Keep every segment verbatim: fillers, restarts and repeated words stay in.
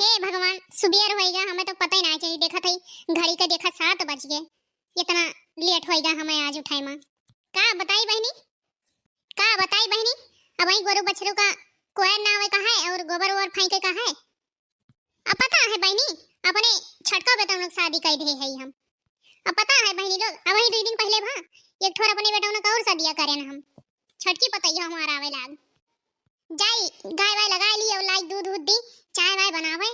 हे भगवान, सुबेर होइगा, हमें तो पता ही ना चली। देखत हई घड़ी के, देखा सात बज गए, इतना लेट होइगा हमें आज उठाए मा। का बताई बहिनी, का बताई बहिनी, अबहीं गोरू बछरू का कोयर ना होए का है और गोबर ओबर फेंके का है। अब पता है बहिनी, अपने छोटका बेटौन का शादी कर दे है हम। अब पता है बहिनी लोग, अबहीं दुई दिन पहले भा एक ठोर अपने बेटौन का और शादिया करे ना हम। छोटकी पतैया हमारा आवे लाग, जाई गाय वाय लगा ली और लाई दूध उध दी, चाय वाय बनावे।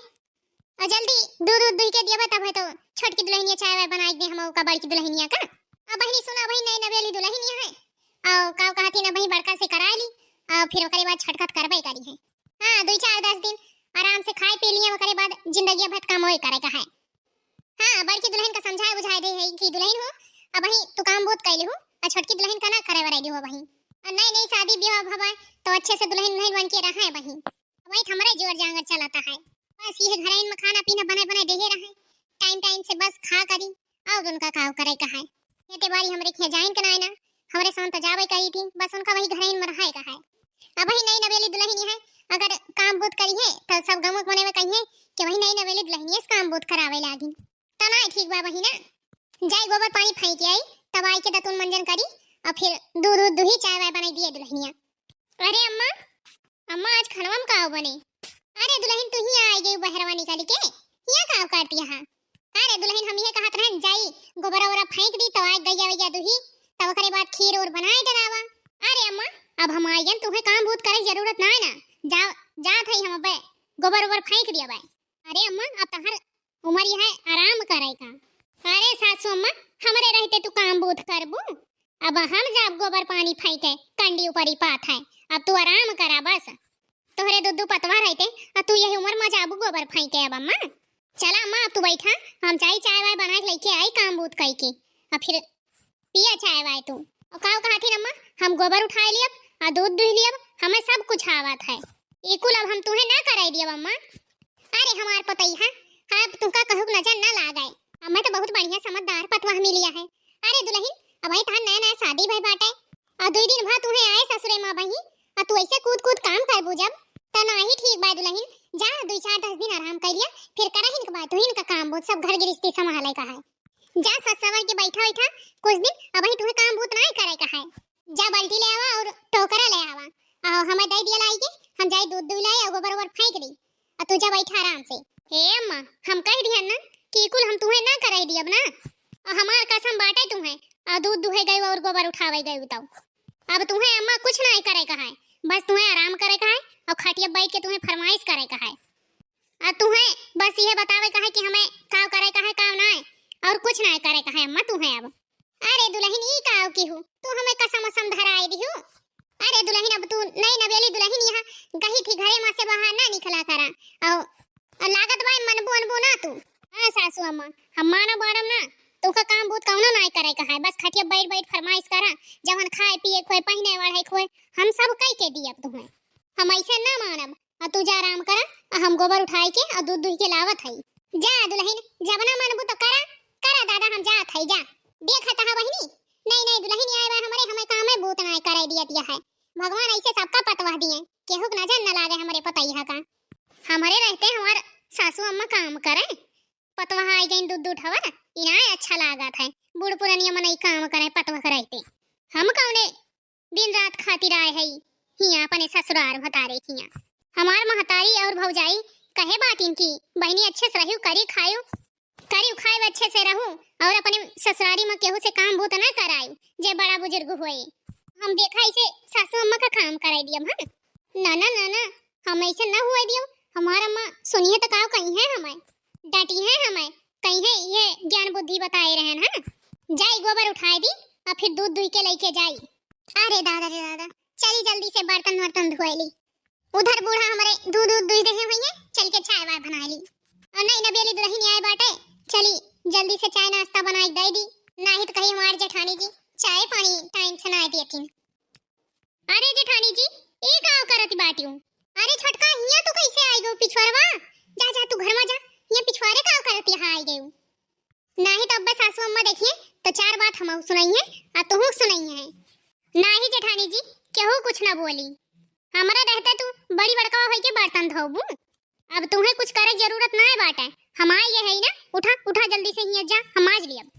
और जल्दी दूध उध दुहि के दियाबे, तब है तो छोटकी दुल्हनिया चाय वाय बनाई दे हम का बड़की दुल्हनिया का। अब बहिनी सुना, अबहीं नई नवेली दुल्हनिया है, और का कहती ना, अबहीं बड़का से कराए ली, और फिर ओकरे बाद छटकत करबे करी है। हाँ, दुई चार दस दिन आराम से खाए पी लिए, ओकरे बाद जिंदगी भर कमोए करे का है। हाँ, बड़की दुल्हन का समझाए बुझाए दे है कि दुल्हन हो, अबहीं तू काम बहुत कैले हो, और छोटकी दुल्हन का ना करे वरे दे हो अबहीं। और नई नई शादी ब्याह भवा, तो अच्छे से दुल्हन उल्हन बन के रहा है अबहीं। अबहीं तो हमरे जोर जांगर चलता है, बस ये घरइन में खाना पीना बने बने देहे रहे, टाइम टाइम से बस खा करी, और उनका का करे का है। ये ते बारी हमरे खेजाइन के नाय ना, हमरे साथ तो जावे करी थी, बस उनका वही घरइन में रहे का है। अबहीं नई नवेली दुल्हनी है, अगर काम बूत करी है, तो सब गमक मने में कही है कि वही नई नवेली दुल्हनिया से काम बूत करावे लागी। तो ना ठीक बा बहिना, जाई गोबर पानी फेंक आई, तब आई के दतुन मंजन करी, और फिर दूध दूध दुही, चाय वाय बनाई दिए दुल्हनिया। अरे अम्मा, अम्मा आज खानवा में का बने? अरे दुल्हन, तू ही आ गई बहरवा निकल के, यहाँ का करती है? अरे दुल्हन, हम ये कहत रहन जाई गोबर ओबर फेंक दी, तो आए गैया वैया दुही, तब ओकरे बाद खीर और बनाए डरावा। अरे अम्मा, अब हम आइगन, तुम्हें काम बहुत करे के जरूरत ना है ना, जा, जात है हम अबे गोबर ओबर फेंक दिया बे। अरे अम्मा, अब तहार उमर यह है आराम करे का। अरे सासू अम्मा, हमरे रहते तू काम बूत करबू? अब हम जाब गोबर पानी फेंके, कंडी ऊपरी पात है, अब तू आराम करा बस। तोहरे दू दू पतवा रहते, आ तू यही उमर में जाबू गोबर फेंके। अब अम्मा, चला अम्मा, अब तू बैठा, हम चाय चाय वाय बना के लेके आई काम बूत कई के, अब फिर पिया चाय वाय तू। और का कहत ही अम्मा, हम गोबर उठाए लियब, आ दूध दुह लियब, हमें सब कुछ आवत है। ई कुल अब हम तुहे ना कराई दियब अम्मा। अरे हमार पतैहा, अब तुमका कहूक नजर ना लागे। हमें तो बहुत बढ़िया समझदार पतवाह मिलिया है। अरे दुल्हन, अबही तहार नया नया शादी भई बाटे, आ दुई दिन भा तुहे आए ससुरे मा बही, आ तू ऐसे कूद कूद काम करबू जब, त नाही ठीक बा दुल्हन। जा दुई चार दस दिन आराम कर लिया, फिर करहिन के बाद तुहिन का काम बहुत सब घर गृहस्थी संभाले का है। जा सस सवर के बैठा बैठा कुछ दिन, अबही तुहे काम बहुत नाही करे का है। जा बाल्टी ले आवा और टोकरा ले आवा, और हमें दे दिया लाई के, हम जाई दूध दुह लाई और गोबर ओबर फेंक दी, और तू जा बैठा आराम से। हे अम्मा, हम कह दिहन ना कि ई कुल हम तुहे ना कराई दियब ना, और हमार कसम बाटे तुहे, और दूध दुहे गए और गोबर उठावे गए तो अब तुहे अम्मा कुछ नाही करे का है, बस तुहे आराम करे का है और खटिया बैठ के तुहे फरमाइश करे का है। आ तुहे बस यह बतावे का है कि हमें काव करे का है, काव नाय, और कुछ नाय करे का है अम्मा तुहे अब। अरे दुल्हन, ई काव की हूँ, तू हमें कसम असम धराए दिहू। अरे दुल्हन, अब तू नई नवेली दुल्हन यहाँ गही थी, घरे मा से बाहर ना निकला करा। और, और लागत बा मनबू अनबू ना तू। हाँ सासू अम्मा, हम मानब बारम ना, तुमका काम बहुत कौनो नाय करे का है, बस खटिया बैठ बैठ फरमाइश करा, जवन खाए पिए खोए, पहिने ओढ़े खोए, हम सब कई के दियब तुम्हें। हम ऐसे ना मानब। आ तू जा आराम करा, आ हम गोबर उठाई के आ दूध दुह के लावत हई। जा दुल्हन, जब ना मानबू तो करा, करा दादा, हम जात हई, जा। देख तहा बहिनी, नई नई दुल्हन आए बा हमरे, हमें कामे बूत नाय करे दियत है। भगवान ऐसे सबका पतवाह दिए, केहू के नजर न लागे हमरे पतैहा का। हमरे रहते हमार सासू अम्मा काम करे, पतवाह आई गई दूध दूध हवर, इनाय अच्छा लागत है। बूढ़ पुरनिया मनई काम करे पतवाह के रहते। हम कौने दिन रात खातिर आए हई हियाँ अपने ससुरार भतारे हियाँ। हमार महतारी और भौजाई कहे बाटिन कि बहिनी अच्छे से रहू, करी खायू, करी खायू, अच्छे से रहू और अपने ससुरारी मा केहू से काम बूत ना करायू जे बड़ा बुजुर्ग होए। हम देखा इसे सासू अम्मा का काम कराई दियम, हाँ? ना, ना, ना, ना, हम ऐसे ना हुए दियो। हमार अम्मा सुनिए तो काव कही है हमें, डांटी है हमें, कही है ये ज्ञान बुद्धि बताए रहन, हाँ? जाई गोबर उठाए दी और फिर दूध दुह के लेके जाई। अरे दादा रे दादा, चली जल्दी से बर्तन वर्तन धोए ली। उधर बूढ़ा हमरे दूध दूध दुह रहे हुई है, चल के चाय वाय बना ली। और नई नवेली दुल्हन आए बाटे, चली जल्दी से चाय नाश्ता बनाए दे दी, नाही तो कही हमार जेठानी जी चाय पानी टाइम से ना देती। अरे जेठानी जी, ई का करत बाटियो? अरे छोटका, हिया तू कैसे आई गयो पिछवारवा? जा, जा, तू घर में जा, हिया पिछवारे का करत यहाँ आई गयो? नाही तो अब्बे सासू अम्मा देखिए तो चार बात हमहू सुनाई है, आ तुहू सुनाई है। नाही जेठानी जी, केहू कुछ ना बोली। हमरा रहते तू बड़ी बड़का होई के बर्तन धोबू। अब तुहें कुछ करे के जरूरत नाय बाटे, हम आए ये है ना। उठा, उठा जल्दी से हियाँ जा, हम माज लियब।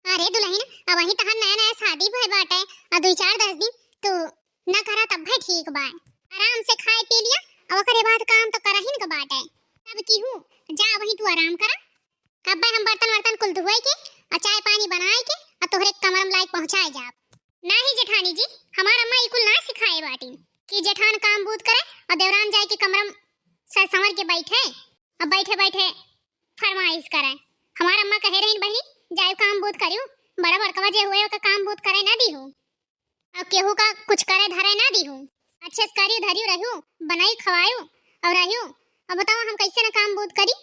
अरे दुलहिन, अबहीं तहार नया नया शादी भय बाटे, आ दुई चार दस दिन तू ना करा तब भय ठीक बा। आराम से खाए पी लिया, अब ओकरे बाद काम तो करहिन के बाटे। तब की हूँ, जा अबहीं तू आराम करा। कब्बे हम बर्तन वर्तन कुल धोए के, आ चाय पानी बनाए के, आ तोहरे कमरा में लाइके पहुँचाए जाब। नाही जेठानी जी, हमार अम्मा ई कुल ना सिखाए बाटी कि जेठान काम बूत करे और देवरान जाए के कमरा में सर संवर के बैठे, अब बैठे बैठे फरमाइश करे। हमार अम्मा कहे रहीन, बहिनी, जाए काम बूत करियो, बड़ा बड़कवा जे हुए ओका काम बूत करे ना दिहू। अब केहू का कुछ करे धरे ना दिहू, अच्छे से करियो धरियो रहियो, बनाई खवायो और रहियो। अब बताओ हम कैसे ना काम बूत करी?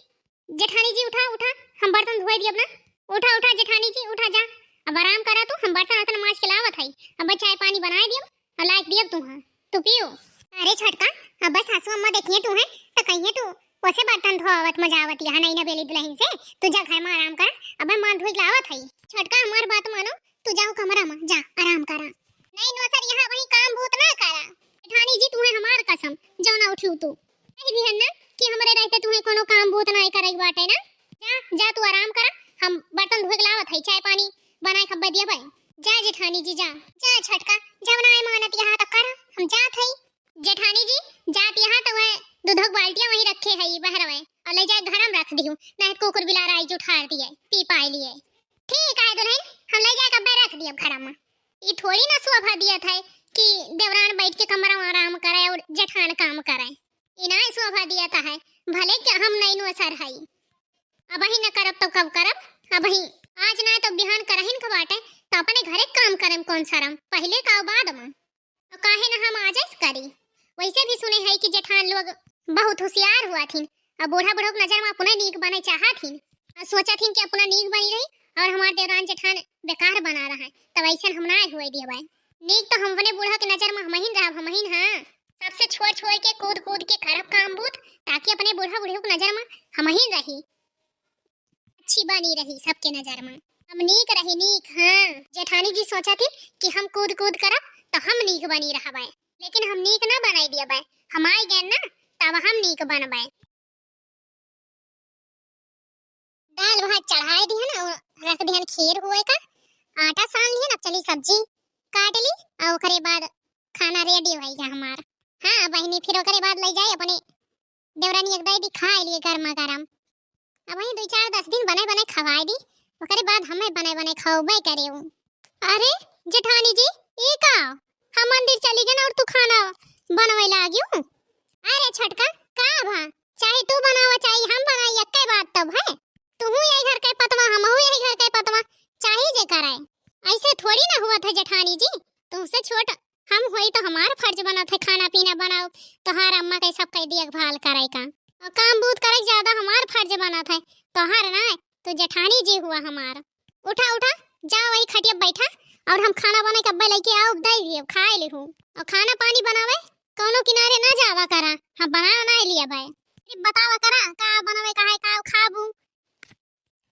जेठानी जी उठा, उठा, हम बर्तन धोए दियब ना। उठा, उठा जेठानी जी, उठा जा, अब आराम करा तू, हम बर्तन वर्तन माज के लावत हई, अब चाय पानी बनाए दियब और लाइके दियब तू, हाँ, तू पियो। अरे छोटका, अब सासू अम्मा देखिए तू है तो कहिए तू ओसे बर्तन धोवत मजावत यहाँ नई नवेली दुलहिन से, तू जा घर में आराम कर, अब हम माथ धोई लावत हई। छोटका हमार बात मानो, तू जाओ कमरा में जा आराम करा। नहीं नोसर यहाँ वही काम भूत ना करा। जेठानी जी तू है हमार कसम, जो ना उठियो तू। कह दिहन ना कि हमरे रहते तुहे कोनो काम बूत नाय करे के बाटे ना। जा, जा तू आराम करा, हम बर्तन धोए के लावत हई, चाय पानी बनाए खब्बे दिया भाई। जा जेठानी जी जा। जा छोटका, जब नाय मानत यहाँ तो कर, हम जात हई। जेठानी जी जात यहाँ तो वह दूधक बाल्टिया वहीं रखे है बहरवे, और ले जाए घर में रख दिहू, नहीं तो कुकुर बिलार आई जो ठार दिए, पी पाए लिए। ठीक है दुलहिन, हम ले जाए कब्बे रख दियब घर में। ई थोड़ी ना शोभा दियत है कि देवरान बैठ के कमरा में आराम करे और जेठान काम करे। ई ना शोभा दियत है, भले कि हम नई नोसर हई। अबही न करब तो कब करब? अबही आज ना तो बिहान करहिन के बाटे, तो अपने घरे काम करेम कौन शरम, पहिले का बाद में। और काहे ना हम आज ऐस करी? वैसे भी सुने है कि जेठान लोग बहुत होशियार हुआ थिन, और बूढ़ा बुढ़ऊ के नजर में अपने नीक बने चाहा थिन, और सोचा थिन कि अपना नीक बनी रही और हमार देवरान जेठान बेकार बना रहा है, तब ऐसे हम ना हुए दिए भाई। नीक तो हम अपने बूढ़ा के नजर में हमहिन रहब, हमहिन, हाँ। सबसे छोड़ छोड़ के कूद कूद के करब काम बूत, ताकि अपने बूढ़ा बुढ़ऊ के नजर में हमहिन रही, अच्छी बनी रही सबके नजर में। हम नीक रही नीक, हाँ। जेठानी जी सोचा थी कि हम कूद कूद करब तो हम नीक बनी रहबे, लेकिन हम नीक ना बनाई दियबे। हम आई गए ना, तब हम नीक बनबे। दाल भात चढ़ाए दिहन और रख दिहन खीर हुए का, आटा सान लिहन। अब चली सब्जी काट ली और ओकरे बाद खाना रेडी होइगा हमार। हाँ बहिनी, फिर ओकरे बाद ले जाए अपने देवरानी एक दाई दी खाए लिए गर्मा गरम। अब वही दो चार दस दिन बने बने खवाए दी, ओकरे बाद हमें बने बने खवाबे करे उ। अरे जेठानी जी, ई का? हम मंदिर चली गए और तू खाना बनवे लागियो? अरे छोटका, का भा? चाहे तू बनावा, चाहे हम बनाई, एक्के बात तब है। तू हूँ यही घर के पतवा, हम हूँ यही घर के पतवा, चाहे जे कराए। ऐसे थोड़ी ना हुआ था जेठानी जी, तुमसे छोट हम होई तो हमार फर्ज बनत है खाना पीना बनाओ, तोहार अम्मा के सबके देखभाल करे का। और काम बूत करे के ज्यादा हमार फर्ज बनत है, तोहार ना, तू जेठानी जी हुआ हमार। उठा, उठा, जा वही खटिया बैठा और हम खाना बना के अब्बे लेके आओ, दे दिए, खाए ले हूँ। और खाना पानी बनावे कौनो किनारे ना जावा करा, हम बना ना लिया भाई। फिर बतावा करा का बनावे का है, का खाबू।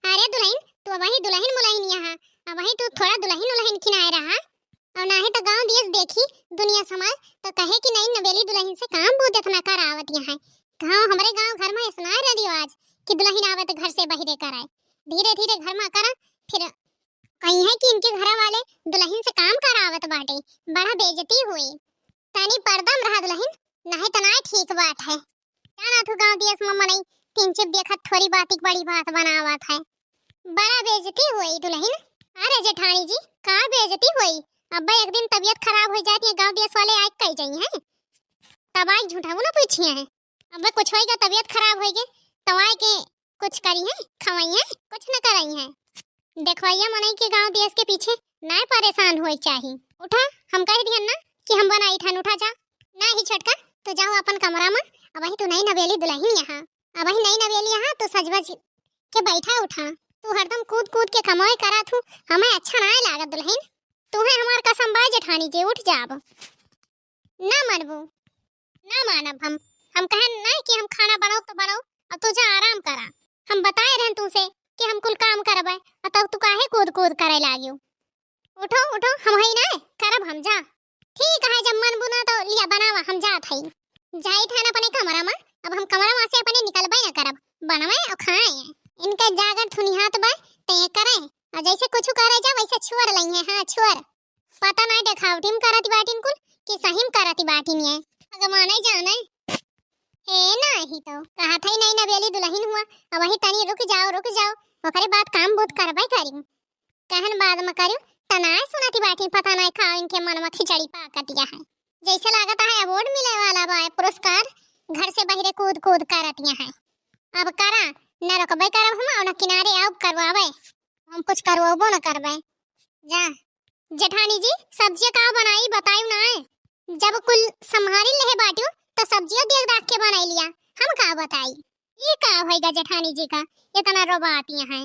अरे दुलहिन, तू अबही दुलहिन मुलहिन यहाँ, अबही तू थोड़ा दुलहिन उलहिन खिनाए रहा। और नाही तो गाँव देश देखी, दुनिया समाज तो कहे कि नई नवेली दुलहिन से काम बहुत इतना करावत यहाँ। गाँव, हमरे गाँव घर में ऐसना है रिवाज कि दुलहिन आवे तो घर से बहिरे कराए। धीरे धीरे घर में करा, फिर कही है कि इनके घर वाले दुलहिन से काम करावत बाटे, बड़ा बेइज्जती हुई। तनी पर्दा में रहा दुलहिन, नहीं तो नाय ठीक बात है। जाना तू गाँव देश में मनई तीन चिप देखत थोड़ी बात एक बड़ी बात बनावत है। बड़ा बेइज्जती हुई दुलहिन। अरे जेठानी जी, का बेइज्जती हुई? अब्बे एक दिन तबीयत खराब हो जाती है, गाँव देश वाले आए कह जाई हैं, तब आए झूठा ना पूछिए हैं। अब्बे कुछ होएगा, तबीयत खराब होएगी, तो आए के कुछ करी है, खवाई है, कुछ न कराई है। देखवैया मनई के गाँव देश के पीछे नाय परेशान होए चाही। उठा, हम कह दिहन ना कि हम बनाई थान, उठा जा। ना ही छोटका, तू जाओ अपन कमरा में, अबही तू नई नवेली दुलहिन यहाँ, अबही नई नवेली यहाँ, तू सज बज के बैठा उठा। तू हरदम कूद कूद के कमाई करा थू, हमें अच्छा नाय लागत दुलहिन। तू है हमार कसम बाय जेठानी जे, उठ जाब। ना मनबू, ना मानब हम। हम कहन ना कि हम खाना बनाओ तो बनाओ, अब तू जा आराम करा। हम बताए रहन तुमसे कि हम कुल काम करबे, अब तब तू काहे कूद कूद करे लागियो? उठो, उठो, हम हई ना, करब हम, जा। ठीक है, जब मनबू ना तो लिया बनावा, हम जात हई। जाइत हन अपने कमरा में, अब हम कमरा मा से अपने निकलबे न करब, बनवे और खाए। इनका जागर थुनिहात बा, ते करे, और जैसे कुछ करे जा वैसे छोर लइहे। हाँ, छोर। पता नाहीं देखावटी में करत बाटिन कुल कि सही में करत बाटिन ये। भगवान ही जाने। हे नाही तो, कहा था ही नहीं नवेली दुलहिन हुआ, अब वही तनी रुक जाओ, रुक जाओ, ओकरे बाद काम बहुत करबे करी। कहन बाद में करी, त नाहीं सुनती बाटिन, पता नाहीं का इनके मन में खिचड़ी पाकतिया है। जैसे लागत है award मिले वाला बा, पुरस्कार, घर से बहरे कूद कूद करतिया है। अब करा, न रुकबे करब हम, और न किनारे आउब करवावे, हम कुछ करवाबो न करबे। जा, जेठानी जी, सब्जिया का बनाई, बतायु ना है। जब कुल संभारी लेहे बाटियो, तो सब्जिया देख दाख के बनाई लिया, हम का बताई। ये का होइगा जेठानी जी का, इतना रोबातिया है,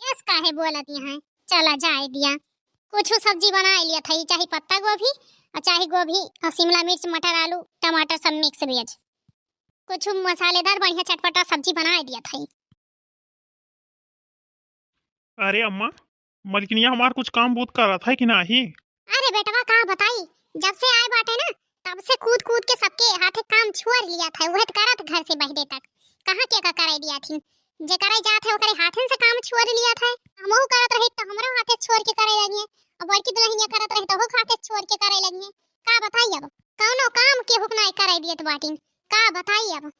यस काहे बोलतिया है। चला जाए दिया, कुछ सब्जी बनाई लिया था, चाहे पत्ता गोभी, और चाहे गोभी और शिमला मिर्च, मटर, आलू, टमाटर, सब mix veg। कुछ मसालेदार बढ़िया चटपटा सब्जी बनाई दिया था। अरे अम्मा, मलकिनिया हमार कुछ काम बहुत करत है कि नाही? अरे बेटवा, का बताई, जब से आए बाटे ना, तब से कूद कूद के सबके हाथे काम छोर लिया था, वह तो करत घर से बहरे तक। कहाँ के का कराई दिया थी, जे कराई जात है ओकरे हाथन से काम छोर लिया था। हमहू करत रही तो हमरो हाथे छोर के करे लगिए, और बड़की दुलहिनिया करत रही तो ओहो हाथे छोर के करे लगिए। का बताई अब, कौनो काम केहू के नाई कराई दियत बाटिन, का बताई अब।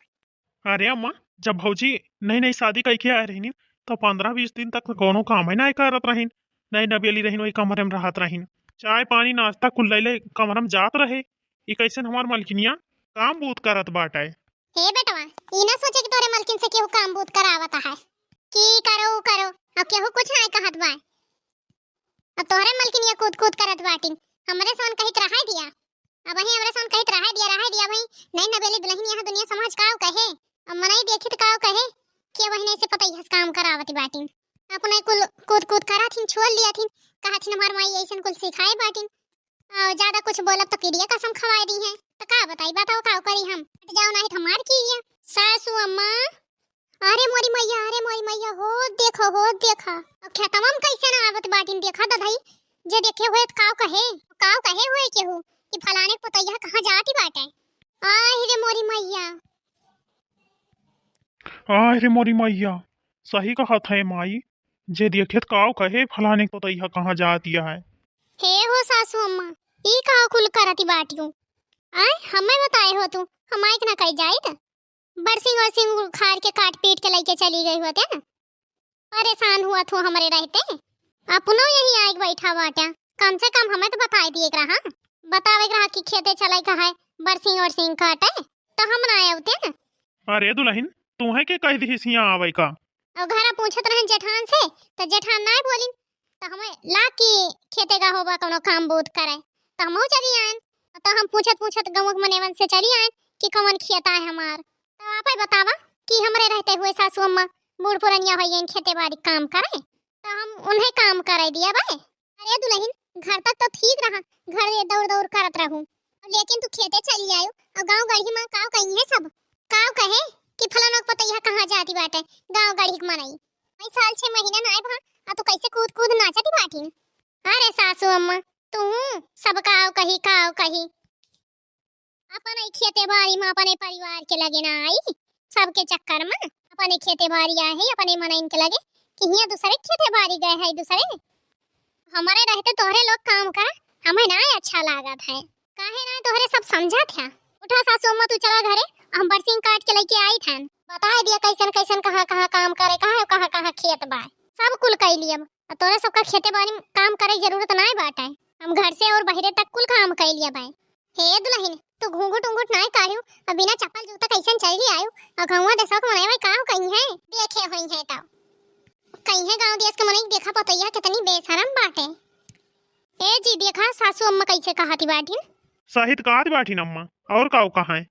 अरे अम्मा, जब भौजी नई नई शादी कइके आए रहिन, तो पन्द्रह बीस दिन तक कौनो काम ही नाई करत रहिन, नई नवेली रहिन, वही कमरे में रहत रहिन, चाय पानी नाश्ता कुल लैले कमरे में जात रहे। ई कैसन हमार मलकिनिया काम बहुत करत बाटे। हे बेटवा, ई ना सोचे कि तोरे मलकिन से केहू काम बहुत करावत है, की करो ऊ करो, अब केहू कुछ नाई कहत बा। अब तोहरे मलकिनिया कूद कूद करत बाटिन, हमरे सन कहित रहाई दिया। अब वही हमरे सन कहित रहाई दिया, रहाई दिया भाई। नई नवेली दुलहिन यहाँ दुनिया समाज काव कहे, अब मनई देखित काव कहे कि वही नहीं से पता यस काम करावत बाटिन। अपने कुल कूद कूद कराथिन, छोड़ लिया थिन, कहा थिन हमार माई ऐसन कुल सिखाए बाटिन। और ज्यादा कुछ बोलब तो किरिया कसम खवाए दी है। तो का बताई, बताओ का करी हम, हट जाओ नहीं तो मार की है। सासू अम्मा, अरे मोरी मैया, अरे मोरी मैया, हो देखा, हो देखा। अब खेतवा में कैसे ना आवत बाटिन, देखा दधई, जे देखे हुए त काव कहे, काव कहे हुए केहू कि फलाने के पुतैया कहाँ जाती बाटे। आहि रे मोरी मैया। आहि रे मोरी मैया, सही कहत है माई, जे देखे त काव कहे फलाने के पुतैया कहाँ जाती है। हे हो सासू अम्मा, ई काव कुल करती बाटियो? आय, हमें बताए हो तू, हम आइक ना कही जाइत। बरसिंग वरसिंग उखाड़ के काट पीट के लइके चली गई होते ना। परेशान हुआ थू हमरे रहते, अपनो यही आइक बैठा बाटा। कम से कम हमें तो बताए दिए के रहा, बतावे के रहा कि खेते चले का है, बरसिंग वरसिंग काटे, तो हम ना आवते ना। अरे दुलहिन, तू है के कह दिहिस हियाँ आवे का? और घरा पूछत रहन जेठान से, तो जेठान ना बोलिन, तो हमें ला कि खेते का होबा कोनो काम बूत करे, तो हमहू चली आयन। तो हम पूछत पूछत गाँव के मनेवन से चली आयन कि कौन खेत आए हमार। तो आप ही बतावा कि हमरे रहते हुए सासू अम्मा बूढ़ पुरनिया हो गईन, खेते बाड़ी काम करे, तो हम उन्हें काम करे दिया बे। अरे दुलहिन, घर तक तो ठीक रहा, घर ये दौड़ दौड़ करत रहू, लेकिन तू खेते चली आयो और गाँव गढ़ी में काव कही है सब, काव कहे कि फलाना के पतैया कहाँ जाती बाटे गाँव गढ़ी के मनई। भाई साल छह महीना ना आए भा, आ तू कैसे कूद कूद नाचती बाटी। अरे सासू अम्मा, तू सब काव कही, काव कही। अपने खेते बाड़ी में अपने परिवार के लगे ना आई, सबके चक्कर में अपने खेते बाड़ी आए है, अपने मनइन के लगे कि हियाँ दूसरे खेते बाड़ी गए है, दूसरे। हमारे रहते तोहरे लोग काम करा, हमें ना अच्छा लागत है। काहे ना तोहरे सब समझत है। उठा सासू अम्मा, तू चला घरे, हम बरसिंग काट के लेके आई थन। बताए दिया कैसन कैसन कहाँ कहाँ काम करे, कहाँ कहाँ कहाँ खेत बा, सब कुल कई लियब। आ तोहरे सबका खेते बाड़ी में काम करे के जरूरत ना बाटे, हम घर से और बहरे तक कुल काम कई लियब। हे दुलहिन, तू घूंघट उंघट नाय काढ़ियो, अब बिना चप्पल जूता कैसन चली आयो? और गौवा देसवा के मनई काव कही है, देखे होई है तब कही है गाँव देस के मनई, देखा पतैया कितनी बेशरम बाटे। ए जी, देखा सासू अम्मा कैसे कहती बाटिन। सही त कहती बाटिन अम्मा, और काव कहा है?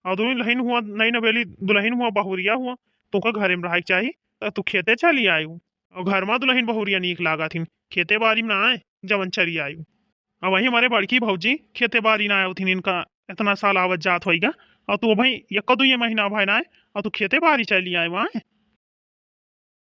और दुलहिन हुआ, नई नवेली दुलहिन हुआ, बहुरिया हुआ, तुमका घरे में रहे के चाही, त तू खेते चली आयु। और घर में दुलहिन बहुरिया नीक लागत हिन, खेते बाड़ी में ना आए, जवन चली आयु। अब वही हमारे बड़की भौजी खेते बाड़ी ना आवत हिन, इनका इतना साल आवत जात होइगा, और तू भाई एक दुई महीना भाई ना आए, और तू खेते बाड़ी चली आए वहाँ।